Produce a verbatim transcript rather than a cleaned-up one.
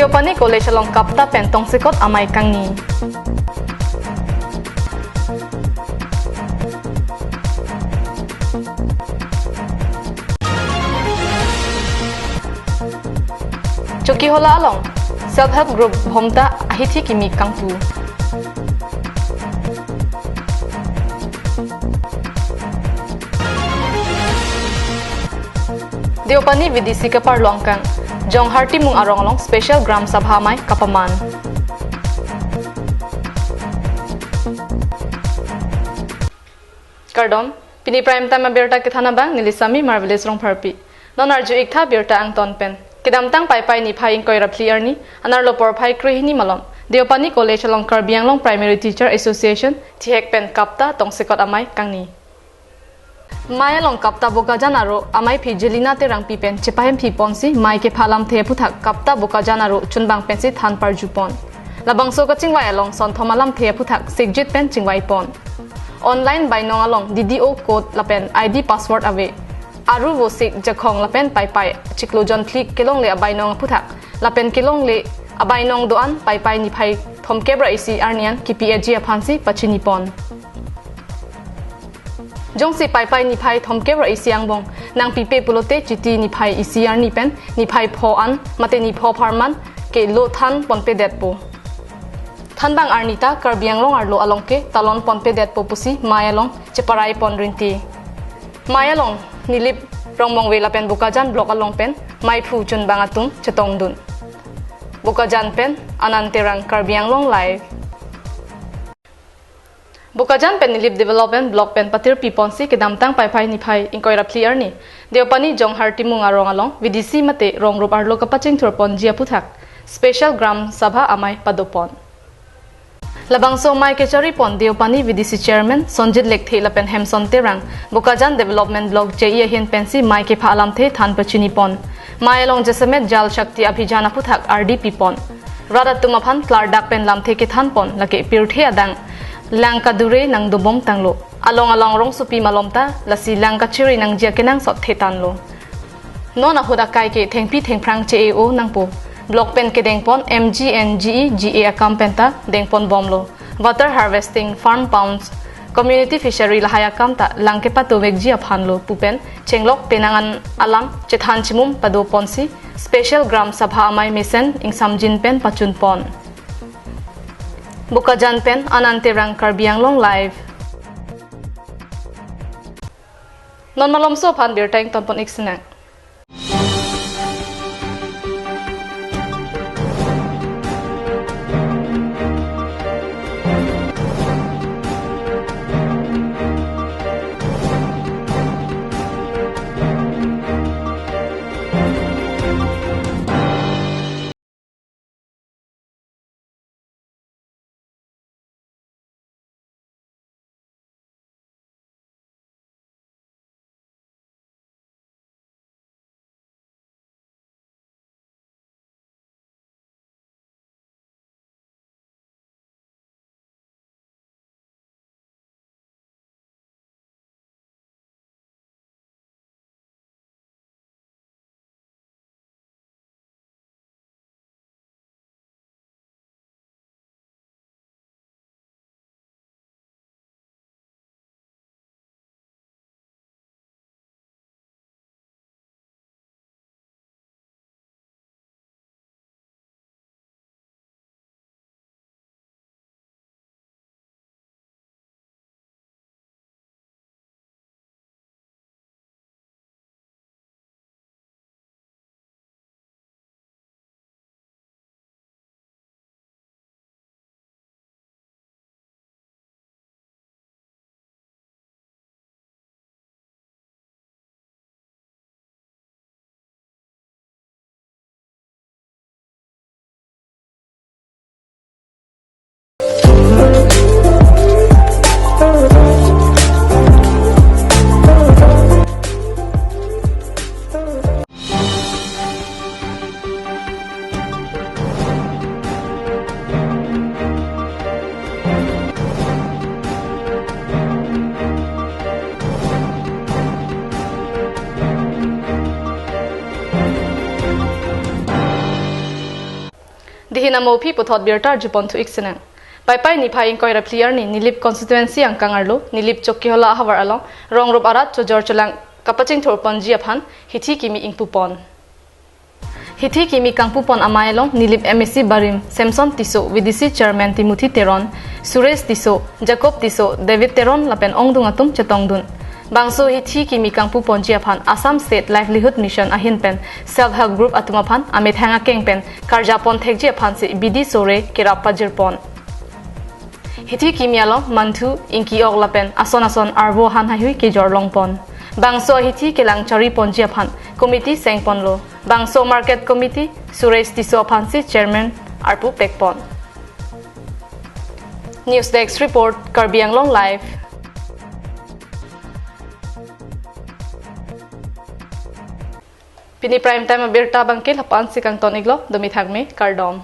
Deopani College along KAPTA pen tongsekot amei kangni. Chokihola along Self Help Group Bhomta ahithi kimi kangpu. Deopani V D C kaparlo angkang Jonghar Timung arong along Special Gram Sabha amei kapaman. Kardom, pini Prime Time abirta kethan abang neli Sami Marvelous Rongpharpi. Non arju-iktha birta angton pen. Kedamtang Paipai niphai ingkoi ra phli arni, anerlo porphai krehini malom, Deopani College along Karbi Anglong Primary Teacher Association thihek pen KAPTA tongsekot amei kangni. Mei along KAPTA Bokajan aro ameiphi Jelina Terangpi pen chepahemphi ponsi mei kepha alamthe aphuthak KAPTA Bokajan aro chunbang pensi than parju pon. Labangso kachingvai along sonthom alamthe aphuthak sikjit pen chingvai pon. Online bainong along D D O code lapen I D password ave. Aru, Vosik, Jakhong lapen Paipai chiklo jonphli kelongle abainong aphuthak lapen kelongle abainong do-an Paipai niphai thomkep ra isi arni an kipi-etji aphansi pachini pon. Jongsi Paipai niphai thomkep ra isi angbong nangpipe pulote Chiti niphai isi arni pen niphai pho an mate nipho pharman ke lo than ponpedetpo. Thanbang arni ta Karbi Anglong arlo along ke talon ponpedetpo pusi mei along cheparai pon rinti. Mei along Nilip Rongmongve lapen Bokajan Block along pen meiphu chunbang atum chetongdun. Bokajan pen Anand Terang, Karbi Anglong Live. Bokajan pen Nilip Development Block pen patirpi ponsi kedamtang Paipai niphai ingkoi ra phli arni Deopani Jonghar Timung arong along V D C mate rongrup arlo kapachingthur ponji aphuthak Special Gram Sabha amei padopon. Labangso amei kechari pon Deopani V D C Chairman Sonjit Lekthe lapen Hemson Terang, Bokajan Development Block J E ahin pensi mei kepha alamthe than pachini pon. Mei along jasemet Jal Shakti Abhijan aphuthak ardi pipon. Rat atum aphan klardak pen lamthe kethan pon, lake pirthe adang lang kadure nangdobom tanglo. Along along rongsopi malom ta lasi lang kachere nangji akenangsot thetanlo. Non ahut akai ke thengpi thengphrang che-e-o nangpo. Block pen kedengpon M G N G E G A akam penta dengpon bomlo. Water harvesting, farm ponds, community fishery lahai akam ta lang kepatovekji aphanlo pu pen chenglok penang an alam chethan chimum pado ponsi Special Gram Sabha amei mesen ingsamjin pen pachun pon. Bokajan pen Anand Terang, Karbi Anglong Live. Non malomso aphan birta ington pon-ik sinang. Hinamo aphi puthot birta arjupon thu-ik sinang. Paipai niphai ingkoi ra phli arni Nilip constituency angkang arlo, Nilip Chokihola ahavar along, rong rup arat chojor cholang kapachingthur ponji aphan hithi kimi ingpupon. Hithi kimi kangpupon amei along Nilip M A C barim Samson Tisso, V D C chairman Timothy Teron, Suresh Tisso, Jacob Tisso, David Teron lapen ongdung atum chetongdun. Bangso hithi kimi kangpuponji aphan Assam State Livelihood Mission ahin pen self help group atum aphan amethang akeng pen karjapon thekji aphansi bidi sore kerap pajirpon. Hithi kimi along manthu, ingki-ok lapen ason ason arvo han haihui kejor longpon. Bangso hithi kelang chariponji aphan committee sengponlo. Bangso market committee Suresh Tisso aphansi chairman arpu pekpon. News Desk Report, Karbi Anglong Live. Pini prime time abirta abangke la-ansi kangton-iklo, domi thakme, kardom.